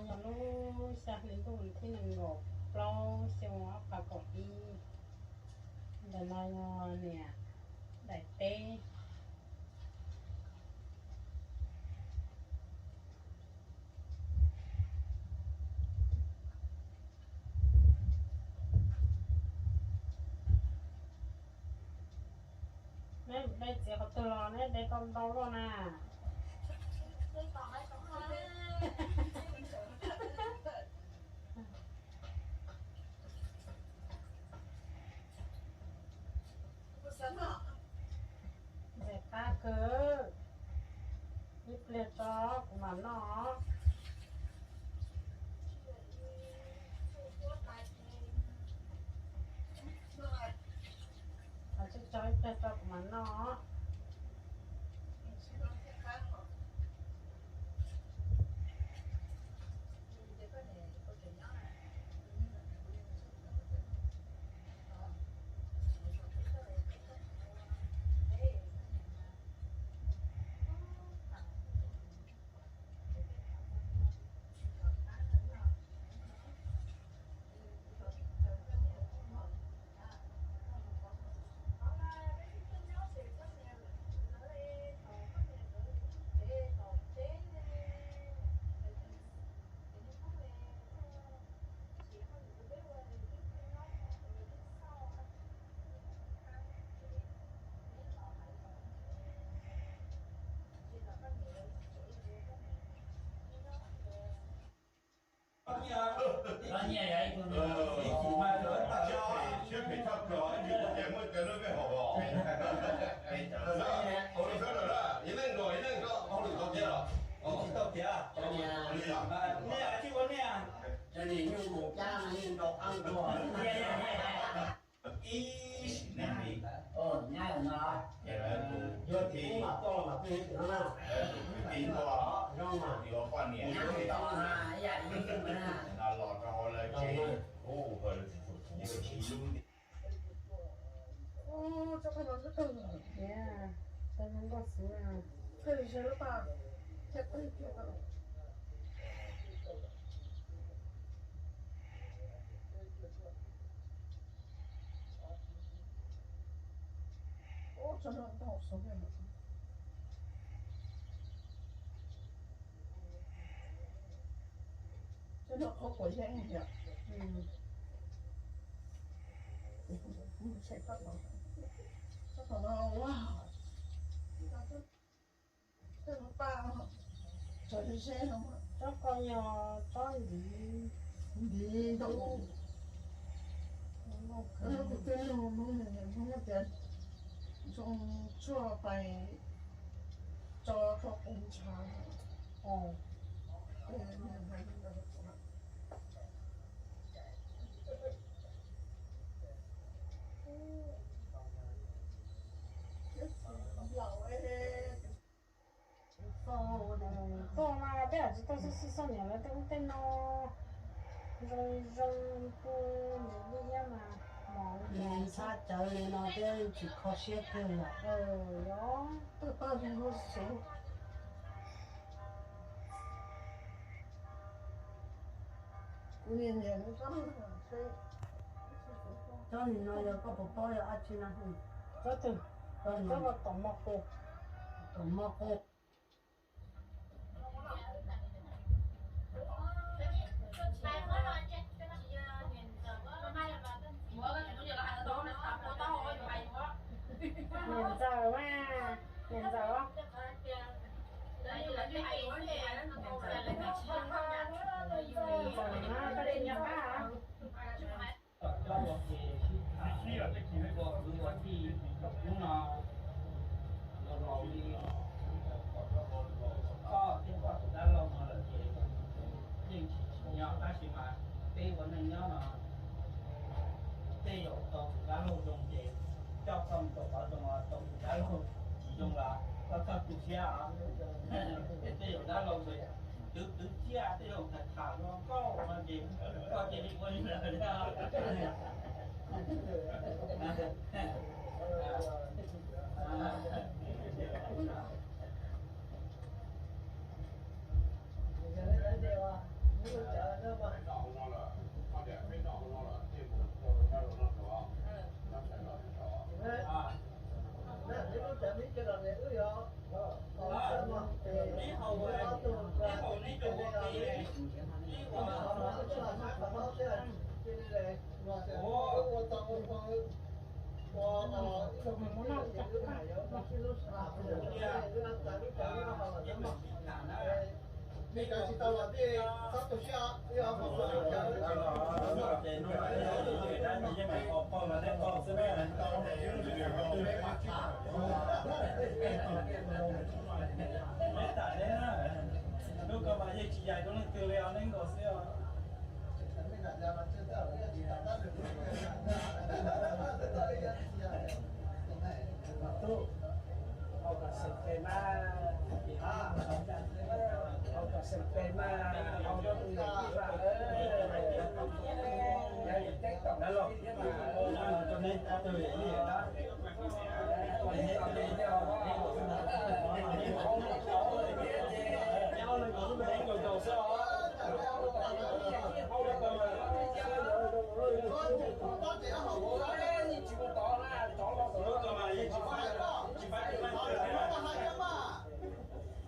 Yog lub xya hli ntuj thib nees nkaum plaub xyoo ob phav kaum ib. Ntawm no yog niam daim teb. Neb de txiav qhov twg los neb de tau ntau luaj na. Ntxim qab kawg. Ib pliag tso kuv mam noj. Tso ib pliag tso kuv mam noj. Siab phem tshaj plaws, ib tug tub ces muaj cov lub peb hom os. Ua lus sawv daws na, ib leej nkaus ib leej koj hauj lwm tau thiab los? Tsis tau tiav. Nej tsis ua nej. Ib sim neej li. Yuav txiv kub mam tuaj los mas tuaj ib tug no na. Tus kwv tij tuaj, yuav poj niam, los rau hauv lawv tsev, kuv ua lawv tsis tshua kuv. Tsob ko yog tsob ntiv, ntiv ntau. Kuv twb nug Hmoob, Hmoob tias zoo tshuaj pais tso rau qub ntshav. Tuaj mas peb tsis tau xyuas xyuas niam lawv tej ub tej no. Zoo zoo li pub ntev li iab mas mos li cas. Ntxhab cawv li no thiab tsis kho siab kawg yom. Yog, kuv niam niam li koj. Tsob nim no yog koj puas paub yog dab tsi na? Tsob twg? Tsob no tom moj qus. Tom moj qus. Niam ntxawm mas, niam ntxawm. Niam ntxawm na, koj li nyob qab. Coj ua ke sib tham ua kwv ua tij hnub no los laus li koj thiab koj tus dab laug no lawm ces yeej tsis tsim nyog, tab sis mas peb ua neej nyob no tej zaum tau tus dab laug zoo ces coj koj mus rau qhov zoo, tau tus dab laug tsis zoo los koj txhob tu siab os. Tej zaum dab laug twv twv txiaj, tej zaum tham tham zoo nkauj no ces koj cia li ua li lawm thiab. Lub ko mas yeej tsis yais rau leej twg li, ob neeb nkaus xwb os.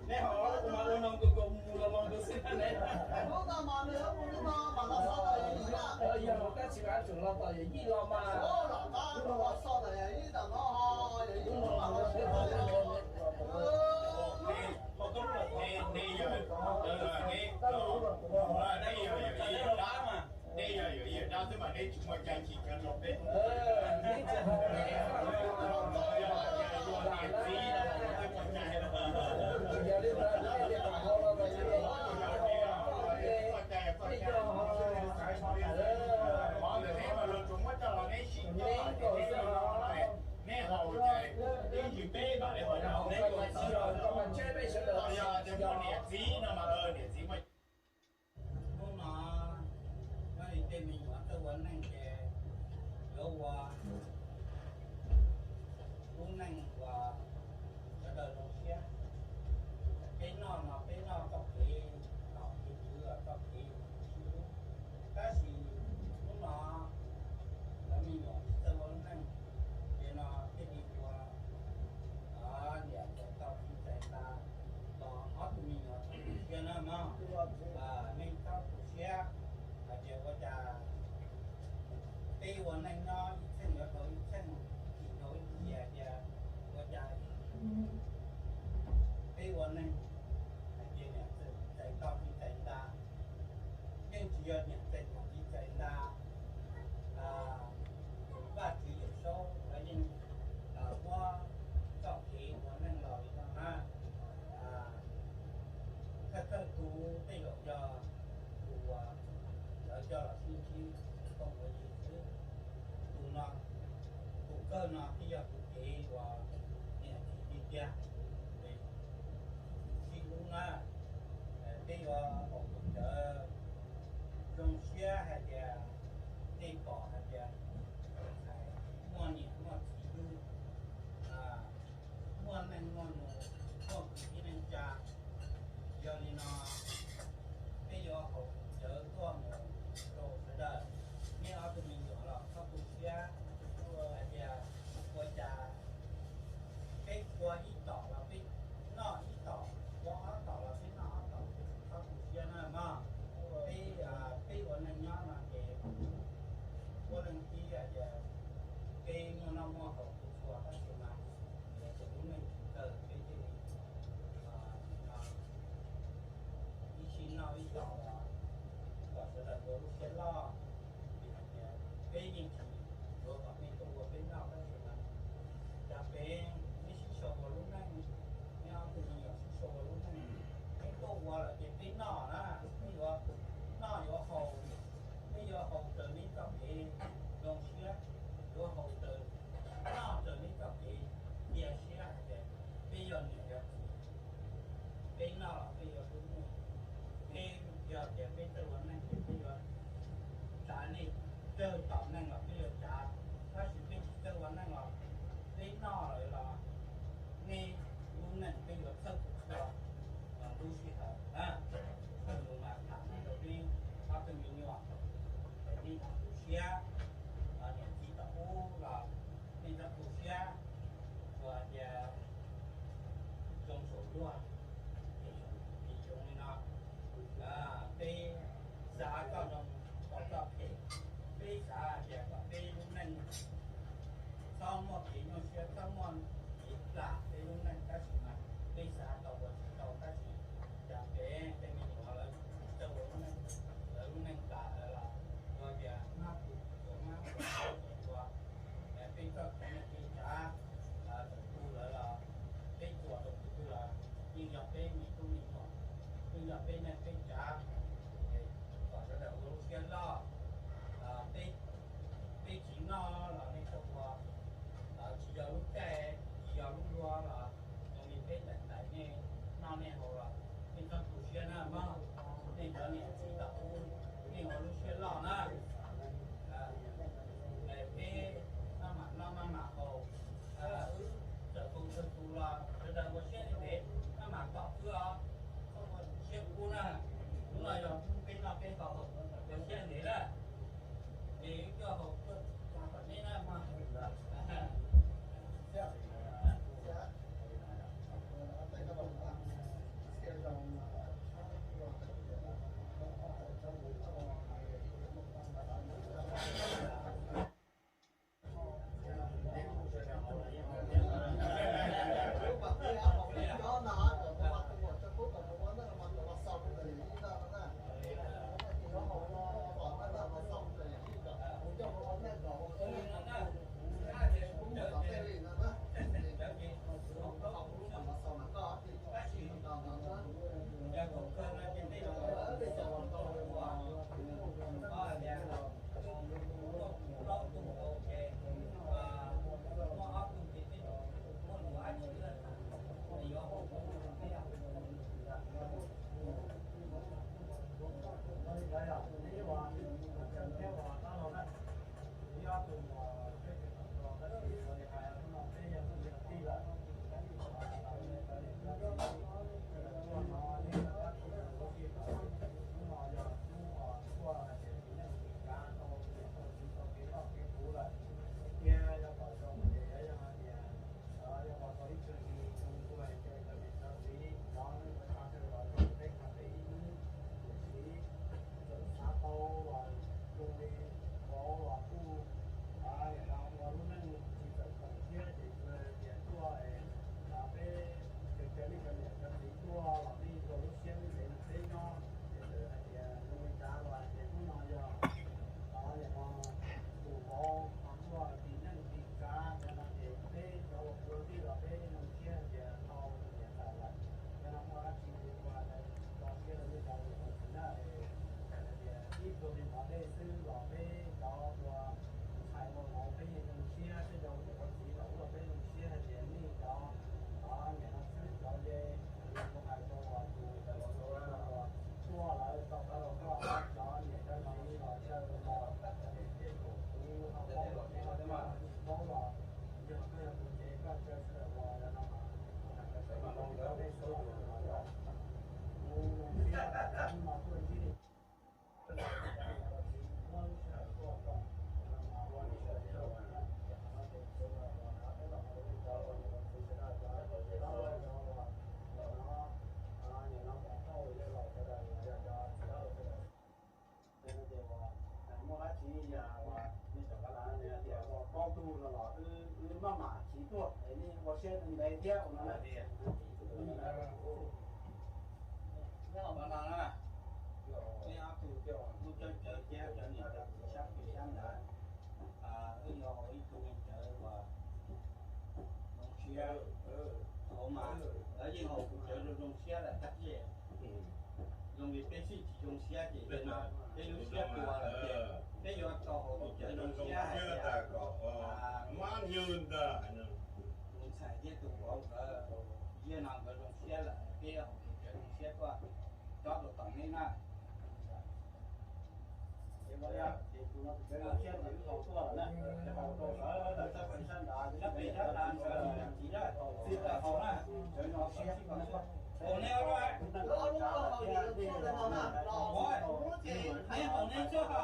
Nej ho ua no nkaus nkaus mus los los nkaus xwb ne. Yog los tab sis tsum los tom yawm yij los mas. Nej yog yawm yij yawm dab xwb mas nej tsis muaj cai tsis kheev rau peb. Ntawm neb mas luag tsuas muab coj los neb sib coj, neb haus ces ib ntsis peb mam li haus, neb tsis haus. Yog tias muaj niam txiv no mas niam txiv muaj. Hnub no nyob li tej me nyuam txawj ua neej ces yuav ua lub neej uas sawv daws zoo siab. Peb noj no peb noj txoj kev haum kev hlub, txoj kev sib hlub. Tab sis hnub no cov me nyuam tsis txawj ua lub neej, ces no thiaj li ua niam txais tau txiv txais nta los ob tug me nyuam txhob tu siab na mog. Nej txhob tu siab hais tias ua cas peb ua neej nyob ib txheej yuav dhau ib txheej, ib chim dhau ib chim, hais tias ua cas peb ua neej hais tias niam txais tau txiv txais nta, yeej tsis yog niam txais tau txiv txais nta. Vaj tswv Yawm Saub lawv yeej muab txoj kev ua neej los li no na. Thawj thawj tug tej zaum yog tus uas lawv coj los sib ntsib tooj ua yig xwb. Tus no, tus kawg no thiaj yog tus kev uas niam txiv tiag tiag, sib hlub na. Peb yuav haus kom cawv zoo siab hais tias nej pom hais tias muaj niam muaj txiv hlub, muaj neej muaj nus, muaj kwv tij neej tsa. Yog li no peb yuav haus kom cawv tuaj mus rau sawv daws. Nej ob tug me nyuam los txhob tu siab hais tias ua cas peb ua ib tom los peb noj ib tom, ua ob tom los peb noj ob tom, txhob tu siab na mog. Peb, peb ua neej nyob no ces Peb lub neej tab sis mas peb xav tau ua tsis tau tab sis cas peb tej me nyuam lawv txawj ua lub neej, lawv lub neej plam lawv los ua tias nab tus tus nab tus tus ua. Peb txoj kev neej kev tsav txawm tu lawv los peb txuas rau tus twg los yeej yog peb me tub me nyuam, yeej yog peb neej peb tsav. Kom sawv daws ua lub siab loj, peb tsis noj los nej txhob ua, tsis yog lub caij tsis yog lub luag los zoo li peb daim ntais nej noj nej haus los nej txhob tu siab na mog. Nej cov niam txiv tom ub nej ua lub siab loj na. Peb maj mam noj maj mam haus, wb txawm hau txawg tus los sawv daws ua siab ntev ntev maj mam tom wb os, txhob ua siab kub na. Hnub no yog hnub peb noj peb haus, ua siab ntev na. Es wb coj haus tuaj txog tom nej na mog. Tias yog kom zoo ces yog hais tias yog los tau ib txhia hli zoo dua ces cov niam cov txiv cov neej cov tsav sawv daws los peb tham peb ib hnub, tiam sis txawm xav tau los zoo li vauv los kuj nim no ua lub neej tsis txawm khoom thiab ces tsuas tias tuaj peb cov cov neej cov niam cov txiv tuaj los nej ua lub siab ntev ntev nrog peb nyob ces txawm hais tias zoo li cas los hais tias hnub no yog nim no tus vauv ho tuaj tiv neej tiv tsav no ces peb cov ua kwv tij los peb zoo siab hais tias tau niam tais lawm. Yog no muaj dab tsi ua tso siab rau nej cov niam cov txiv na. Txawm hais tias ib pluag li mov dej xwb los peb cov ua ntxhais ua vauv peb yeej zoo siab, peb cov ua niam ua txiv los ua peb zoo siab hais tias nej cov nim no xwb cov ze li kuv hais rau tus tuaj lawm tau pab los cov niam cov txiv los caw los tej zaum kuv ho paub los tsis paub los yog koj yog tus ces koj caw sawv daws los yog no mas kuv hais rau nej xwb los kuv zoo siab hnub no tuaj ntsib nej. Muab lub sij hawm tuaj tau no mas ua lub sij hawm txog no ces kuv los rov qab peb los ua lub cov ua niam ua txiv sawv daws cov tub cov uas nim no nim no pom tau yawg laus sawv daws los yog cov txiv laus sawv daws. Ces uas muaj dab tsi yam uas nej rov qab los tias ua plaub tug no los wb maj mam siv tuaj es nej ua siab ntev thiab ua no na. Nyob hauv no na, nej ob tug coj lub cawv cawv thiab cov niam cov txiv sab pem sab ntawd, wb yog ib tug neeg cawv uas zoo siab, hauv mas lawv yeej haus tus cawv zoo zoo siab lawm tab sis zoo li peb sib tsis zoo siab ces peb lub siab tuag lawm ces peb yuav tau haus tus cawv zoo siab hais tias tus ntxhais thiab tus vauv nkawd, ziag no nkawd zoo siab lawm peb yuav haus tus cawv zoo siab tuaj cob rau tom nej na. Ces ua li ces tus no tus cawv zoo siab ces wb haus tuaj lawm na, ces haus rau sawv daws sab pem sab nrad, sab pem sab nrad ntawd txiv na, txiv tawm haus na, cawv zoo siab. Haus nej ob lub, nej haus nej txhua,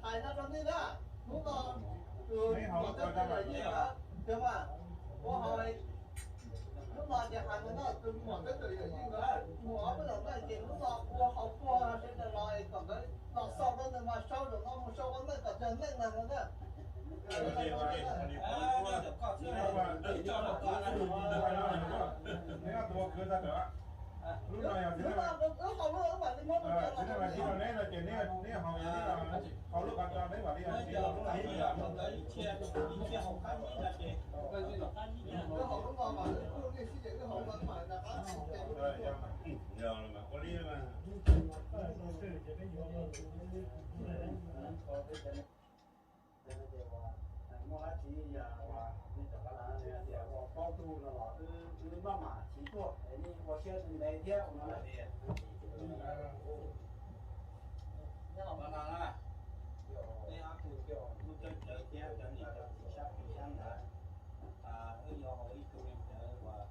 hais no rau nej na, hnub no tus muam teb tug yawm yij ntawd, ua haus hnub no ces hais no na, tus muam teb tug yawm yij ntawd mus ob peb los neej ces hnub no ua haus puag sawv daws los kom nkawd los xaus rau nws mas sau zaum no mus sau ua neej kom tsawg neej neeg no na. Ua li, ua li, ua li, ua li, ua li, ua li, ua li, ua li, Lub no yog txiv neej, txiv neej mas tsis rau neb no ces neb haus, haus lub qhov tso neb mam li, tsis rau lub no. Ua li mas. Muaj dab tsi yog nej rov qab los tias ua plaub tug no los wb maj mam siv tuaj es nej ua siab ntev thiab ua no na. Nyob los no na, peb ob tug lub cawv cawv thiab cov niam cov txiv sab pem sab ntawd, wb yuav haus ib tug cawv uas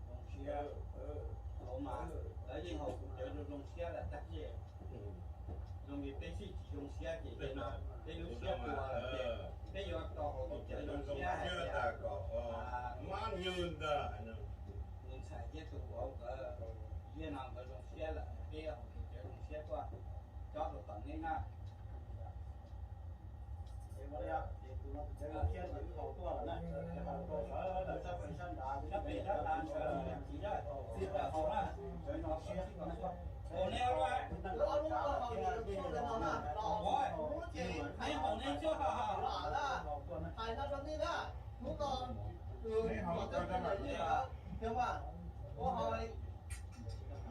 zoo siab, mas lawv yeej haus tus cawv zoo zoo siab lawm tag. Zoo li peb sib tsis zoo siab ces peb lub siab tuag lawm ces peb yuav tau haus tus cawv zoo siab hais tias, nws ntxhais thiab tus vauv nkawd, ziag no nkawd zoo siab lawm, peb yuav haus tus cawv zoo siab tuaj cob rau tom neb na.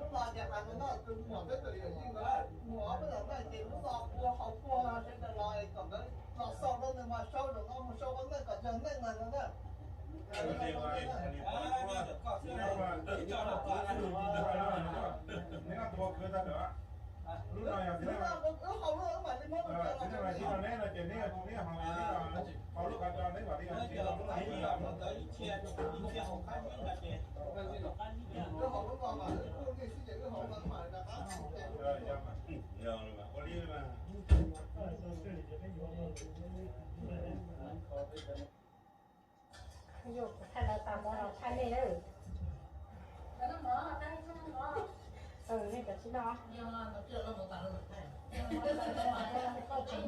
Lub no ces hais ntawm no tus muam peb tus yawm yij nkawd mus ob peb zaug na ces lub no ua haus puag sawv daws los kom nkawd los xaus rau nws mas sau zaum no mus sau ua ntej kom yog ntej ntag no na. Lub no yog txiv neej, txiv neej mas tsis rau neb no ces neb haus, haus lub qhov tso neb mam li, tsis rau lub no. Ua li mas. Yog kuv thaij lawv tas mov los thaij nej lawm. Nej cov tsis noj. Koj tsis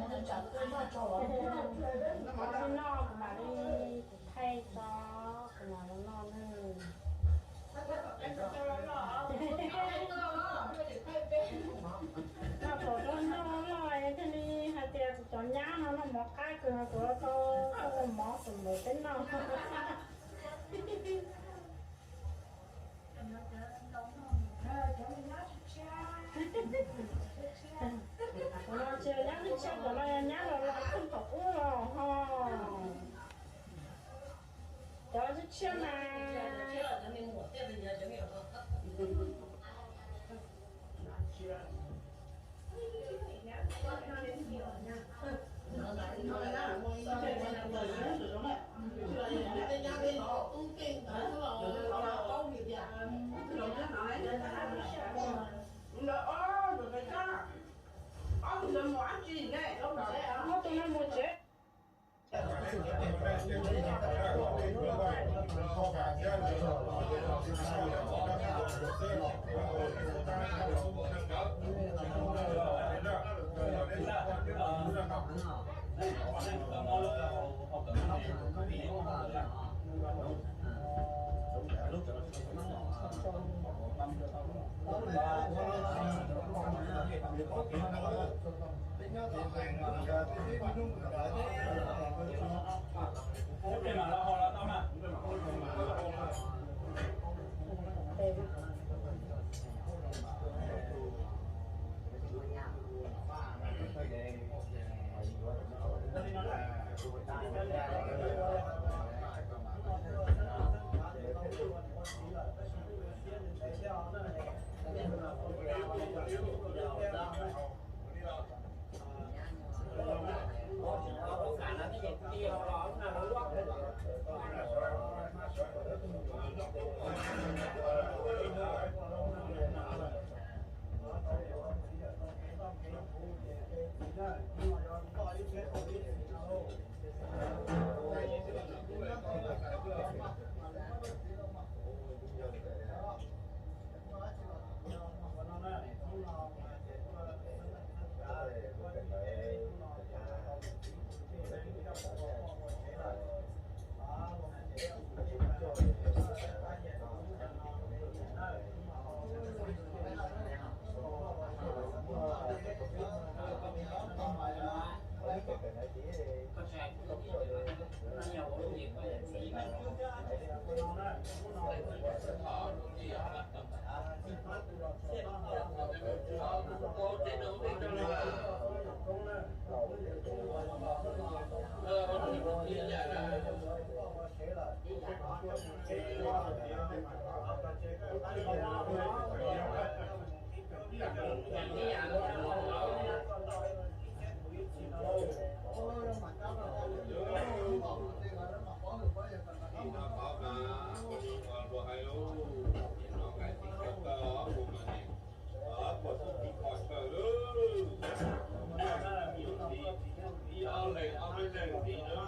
noj kuv mam li, kuv thaij tso, kuv mam li noj nawb. Noj kom tau noj los thiaj li hais tias kuv cov nyab no noj mov qab kawg, kuv tau ua mov tus ntawd peb noj. Kuv no tsis yog nyab tshiab, cov no yog nyab los los txog thaum ub los ho. Cov tshiab tshiab mas. Ob tug no mus tsev. Nim no qhov mas ua li uas luag hais lauj, nim no nqaim tib kawg kawg, ua mas nim, ua tib tib kho chaw lauj. Ib ob leeg ob peb leeg ntxiv na.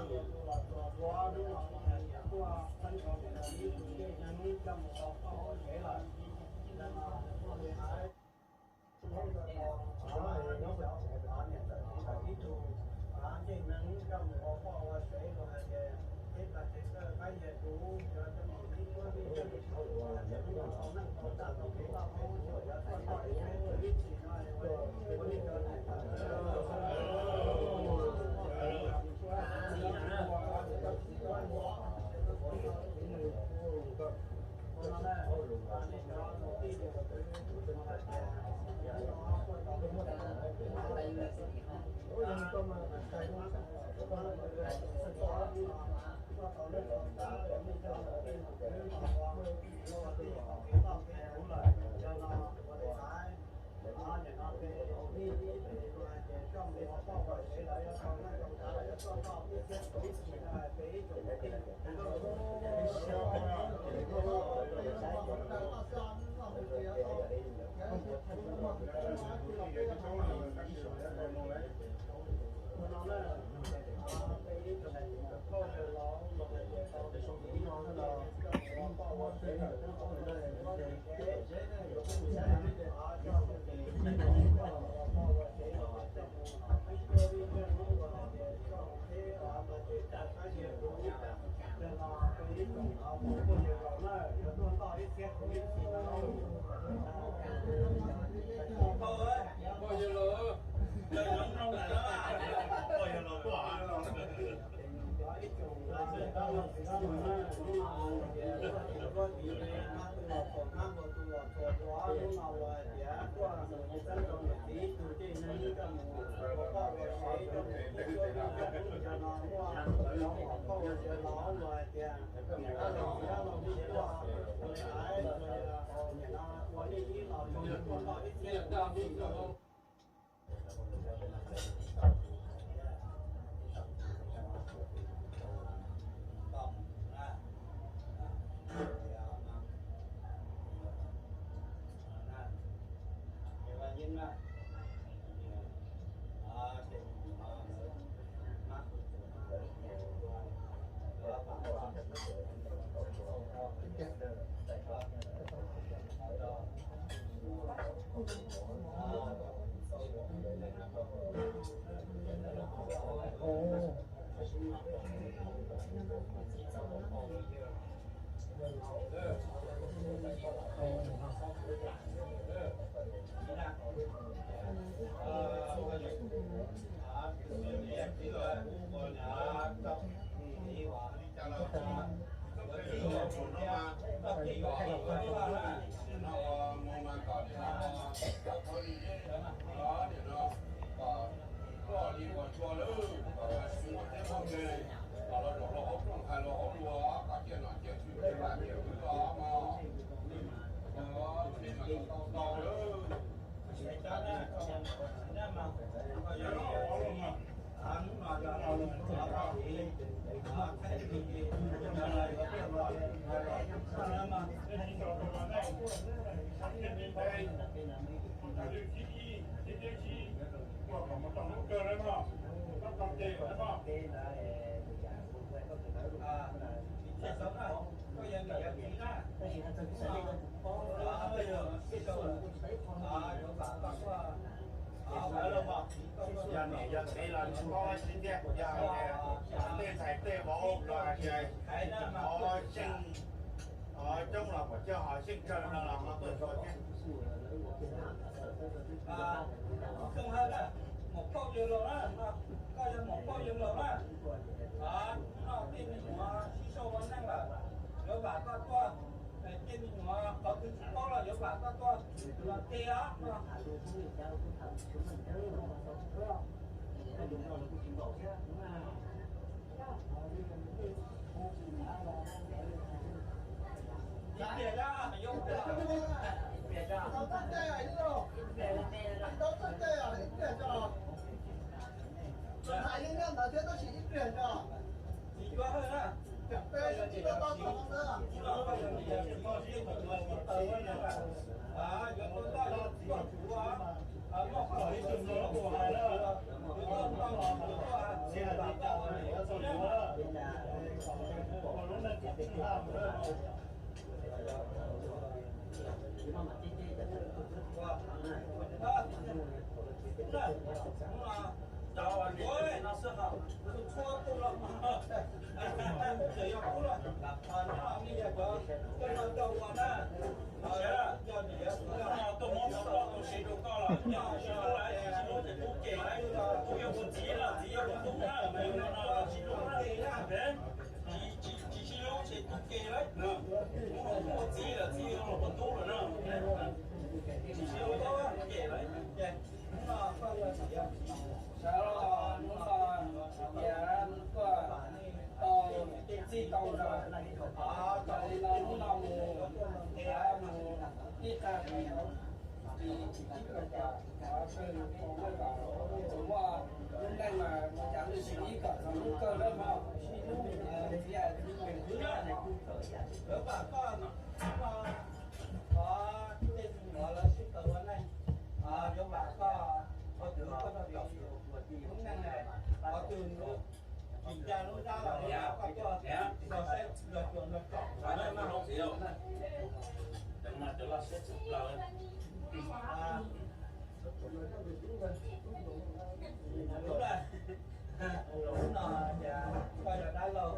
Yog niam yog txiv los tsis paub tsis tiag, yog tej ntxhais tej vauv los hais tias ho xyeej, ho coob los puas cog, ho xyeej tsawg no los ho tuaj xyuas thiab. Xyoo hawj na, maum phauj yawg laus na, koj yog maum phauj yawg laus na. Hnub no tej me nyuam sib sau ua neej lawm, yuav vam koj tuaj. Tej me nyuam qhov twg tsis paub los yuav vam koj tuaj. Tuaj muab tus ua tus sev rau koj los yog tsis hlub ces tub ces, tub yuav ua txiv los txiv yuav ua tub na, mas yus no no tsis hlub na. Tsis sib hlub ces tub ces lawm, ua txiv los txiv yuav ua tub lawm na. Tsis sib hlub ces lawm. Sawv los hnub no tias tuaj tau txij tau ntawd, yog li no hnub no mus mus ib qag ris tsis tib kaus cas, tseem muaj lub neej mas ua cas lub tsis ib kom txog lub kawg lawm mog. Sib hlub txiv txiv lawv vam koj, tej me nyuam lawv sib tau ua neej, yuav vam koj, koj tus koj tau lub neej na, qhov twg tsis ncaj lub dab los koj tuaj nrog saib nrog xyuas nrog tsom. Hnub no tias koj yog dab laug,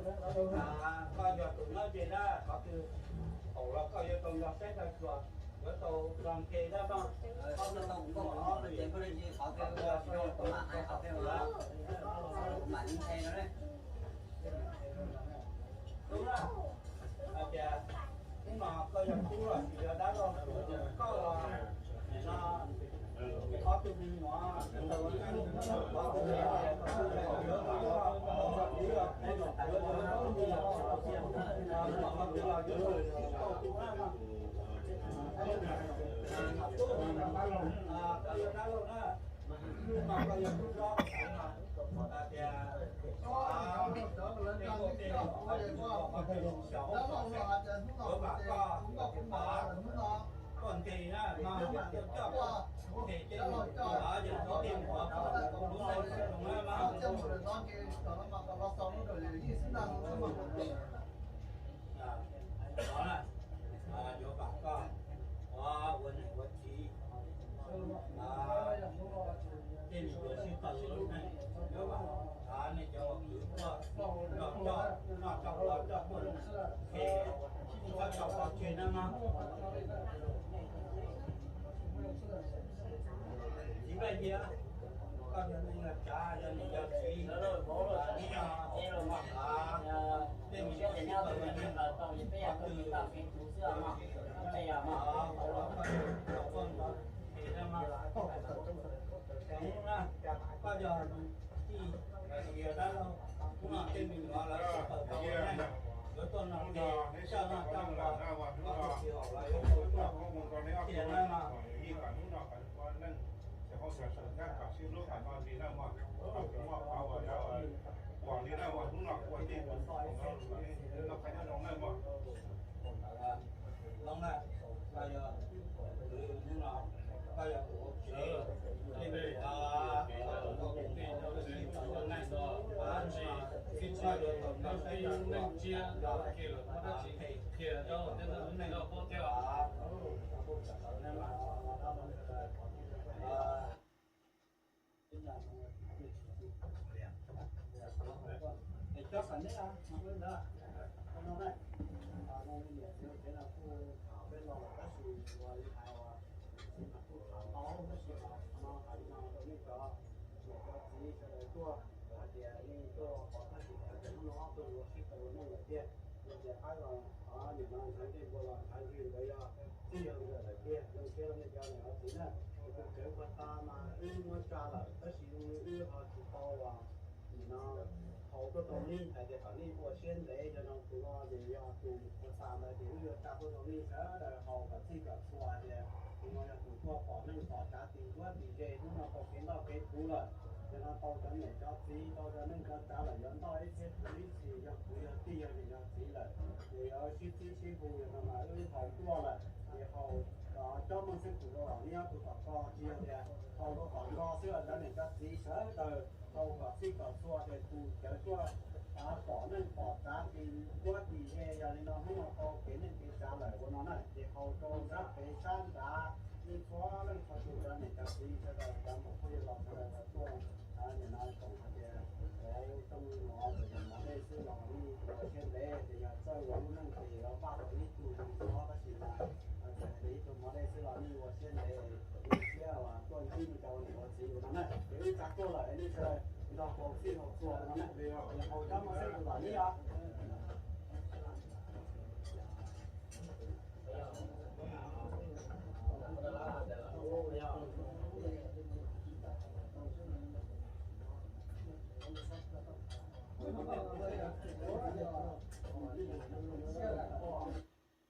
koj yog tus nyob ze dab, qhov twg haum los koj yuav tau nrog saib nrog xyuas, yuav tau nrog nqe dab no. Tub na, hais tias hnub no koj yog tub los sis yog dab laug, koj los no, qhov twg me nyuam, qhov twg me nyuam, qhov twg los yuav tau tub na. Tub, koj yog dab laug na, hnub no koj yog tub hlob, hais tias, koj nqis na, no, coj, coj, coj, coj, coj, yuav vam koj ua niam ua txiv, tej me nyuam sib tau lub neej, yuav vam nej cov uas kwv tuaj nrog coj noj coj ua coj muaj lub npe, txhob tso pov tseg na mog. Txiv Npaj Yias, koj yog neeg yog tsav yog niam yog txiv, hnub no, tej me nyuam sib tau lub neej, qhov twg, koj yog tij, yog dab laug, hnub no tej me nyuam lawv sib tau tau ua neej, yuav tuaj nrog nqe, coj noj coj ua, qhov twg tsis haum los yuav tau tuaj qhia na mog. Looj na, koj yog, hnub no koj yog tus ua tsev, tej me nyuam, koj tus ua tsev, koj tus ua neej, koj yuav tau nrog saib nrog xyuas, qhia lub neej, es coj kom neb no ntawd, no li niam txiv kev no kuj tham peb lo lawm tab sis uas li hais uas kuj tham tau tab sis no hais li no rau nej cov niam cov txiv sawv daws tuaj, hais tias nej tuaj pom tab sis hais tias hnub no ob tug yuav sib tau ua neej lawm tiag, yog tias qab los niam no ntxhais tej npua los ntxhais ntawd yog Yog nkawd lawm tiag, zoo siab rau nej cov niam cov txiv na. Tus tswv puag ta mas wb muab tsa lawm tab sis zoo li wb ho tsis tau nim no haus tuaj rau nej hais tias kom nej ua siab ntev, yog no tus no ces yog tus puag ta ntawd ces wb yuav tsa tuaj rau nej sawv daws haus kom txhij kom txhua tias tus no yog tus tuaj pom neej pom tsav ti ncuab ti ze hnub no tau kev noj kev puv lawm. Yog no tau cov niam cov txiv tau cov neej cov tsav lawm yuav noj ib txhiab puv ib txhis yog kwv yog tij yog niam yog txiv lawm ces yuav sib txib sib hu yog no mas wb haus tuaj lawm ces haus cov mooj xwb tus rau los nej nyob tus tom ko tsis yog tias haus rau tom ko xwb los cov niam cov txiv sawv daws haus kom txhij kom txhua ces tus cawv tuaj pom neej pom tsav ti ncuab ti ze yog li no hnub no tau kev neej kev tsav lawm ua no na ces haus rau sab pem sab nrad nej txhua leej txhua tus cov niam cov txiv sawv daws cov muam phooj ywg los sawv daws tau tuaj nim no tsoom hais tias lawv rooj nuav txawm yog mov dej xwb los nej ua siab ntev ces yog txawj ua lub neej ces yuav npaj tau ib tug zoo txhob tab sis mas txawm hais tias ib tug mov dej xwb los nej ua siab ntev, ua siab uas tuaj ntsib nej cov ua niam ua txiv ua no na ces wb tsa tuaj lawm nej sawv daws nrog haus txhij haus txhua no na, haus cov mooj xwb tus tom ib os. Txhob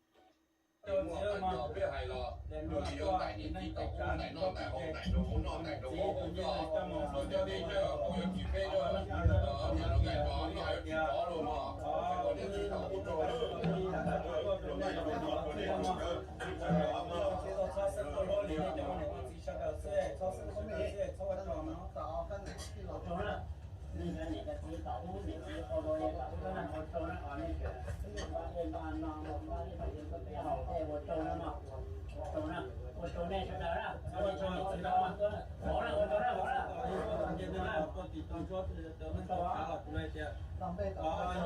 xeeb txoj hlub li nej cov niam cov txiv sawv daws xwb, txhob xeeb txoj kev xwb, txhob ua tsaug no. Ua tsaug na, nej cov niam cov txiv tom ub niam txiv qau rau yawg tom ub na, ua tsaug na, os nej tseem npaj dej npaj no, npaj ib qho yawg npaj peb haus, ua tsaug na mog, ua tsaug na, ua tsaug nej sawv daws na, ua tsaug niam txiv na, vauv na, ua tsaug na, vauv na. Ua tsaug, ua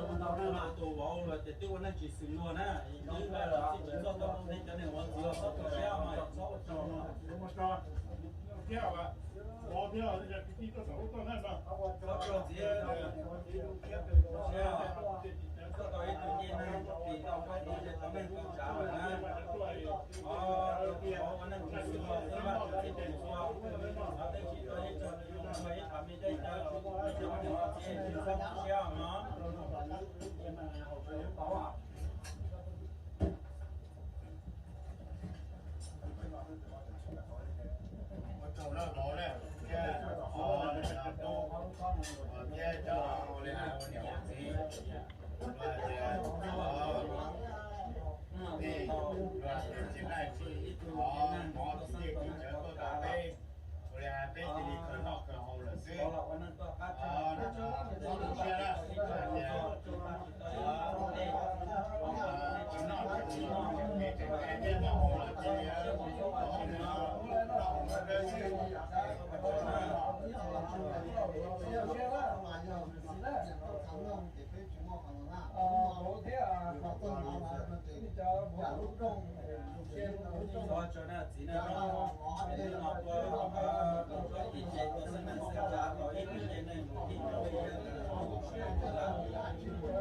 tsaug, tus vauv los ces twb ua neej tsis xws luag na, twb tsis txog tau nej cov niam ua txiv los txhob tu siab mas txhob ua tsaug no. Thiab vauv thiab kwv tij tuaj saum ub tuaj na, txhob tsaug txiv, txhob tau ib tug ncej neeg tsis tau faib tau tau neej tau tsav lawm na. Tus vauv ua neej tsis xws luag xwb, vaj tsis txhij tsis txhua, xav teb tsis tau ib tug ib qho me dej cawv, ib tug me nyuam txiv tsis txhob tu siab no. Ua tsaug na vauv na, thiab tub, thiab cov ua li hais ua niam ua txiv, luag tias, luag tias tsis laij tsis thov mov tsis tej kwv cawv tuaj rau peb, ua li hais peb cia li kawg noj kawg haus lawm xwb. Txhob tu siab na, hais tias tsis noj tsis tsis tseem kev tseem cai thiab noj haus lawm cia li noj haus noj dawb xwb. Txhob tsaug na txiv na, hnub no tuaj txog tim tsev tuaj xeeb neeg xeeb tsav tau ib tug ncej neeg mus ib tug me yawg nyob li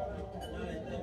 tej mus ua neej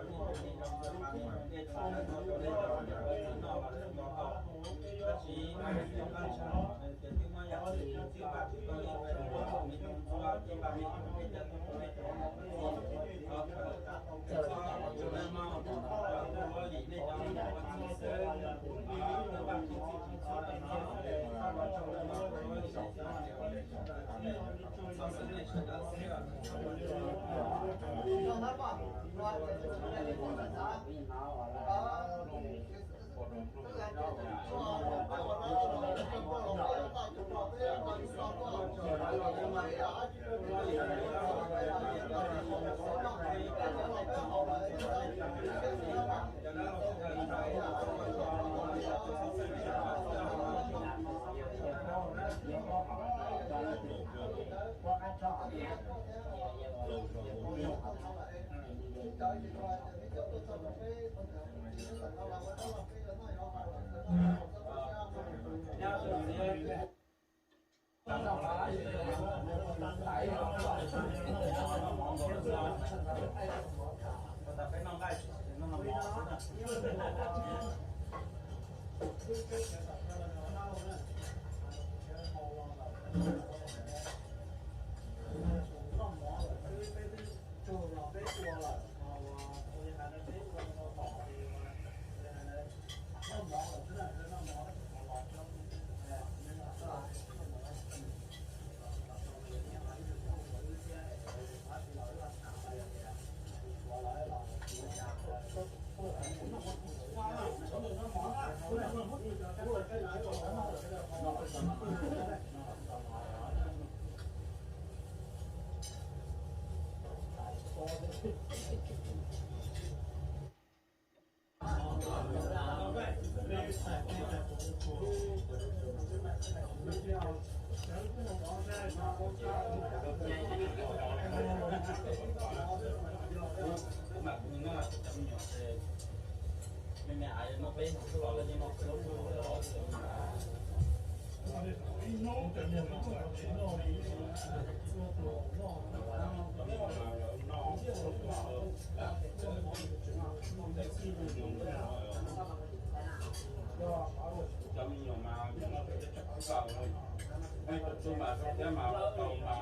ua npaj ib tag Cov me nyuam mas noj tau, nej tus tub mas thiab mas tau mas,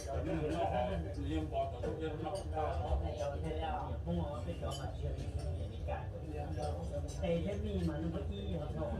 cov me nyuam noj ho yeej npo tau, yeej noj tau. Tes thiab mij mas nws muaj ib yog thaum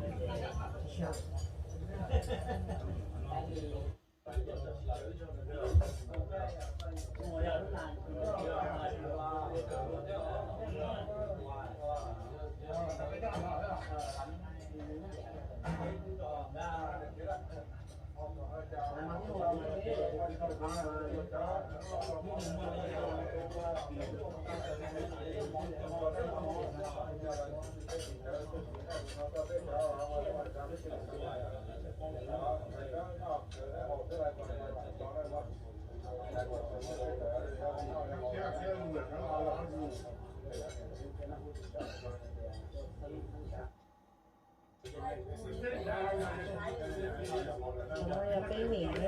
Yog peb niam,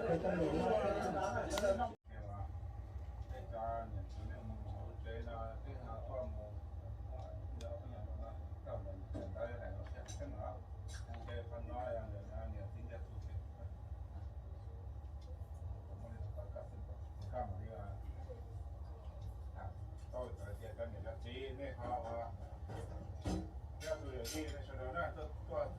peb tus kwv tus niam no. Tej cov niam txiv nej mus hauv tsev no, tej no koj mus, koj mus ntawd hais los thiab xeeb no, ces qhov no yog niam txiv ntiag tug ces koj mam li tau cov niam cov txiv nej ho ua, thiab tus yawm yij nej sawv daws na tuaj,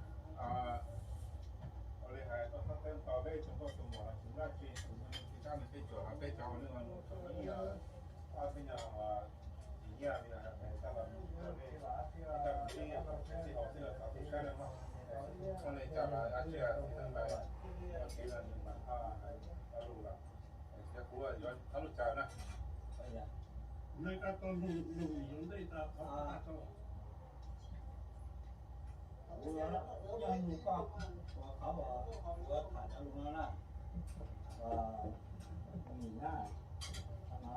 ua li hais tuaj thab teeb tau peb tsoom nkauj tsoom muam los tsis muaj dab tsi, tsis muaj dab tsi tab nws peb tsuas los peb cov ua neej ua nus tau ib yam ob peb nyuag tsis nyiaj li hais tab los mus ua nej, tab sis ib yam tsis haum xwb los thov tus saib no mog, muaj li cas los dab tsi txiv neej mas, txiv neej nws mas ho hais lus lawm, ces kuv yuav thov lus caw na. Kuv yog nug koj, qhov uas kuv tham cov lus no na, nim na, qhov no,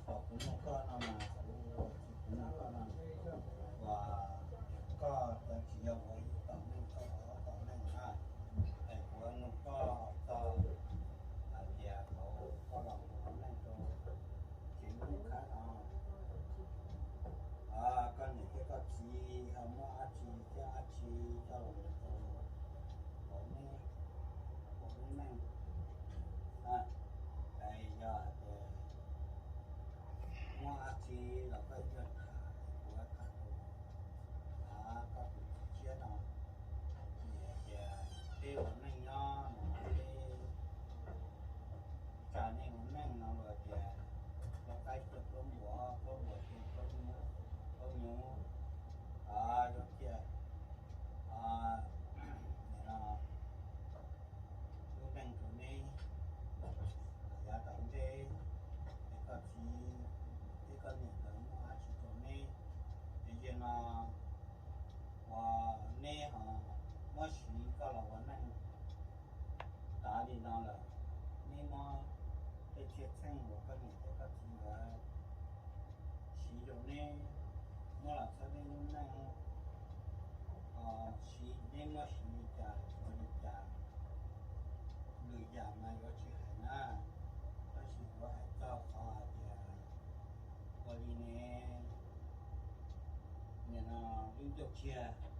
thaum kuv nug koj no mas, kuv nug koj no, uas koj tsis yog ua ib tom neej, koj ua ob tom neej na, es kuv nug koj txog hais tias thaum koj los ua neej rau tsev Hmoob Khab no, koj niam thiab koj txiv ho muab dab tsi thiab dab tsi coj los rau hauv neb ua lub neej? Es yog hais tias muab dab tsi los koj yuav tham, kuv tham rau koj tus caum kiag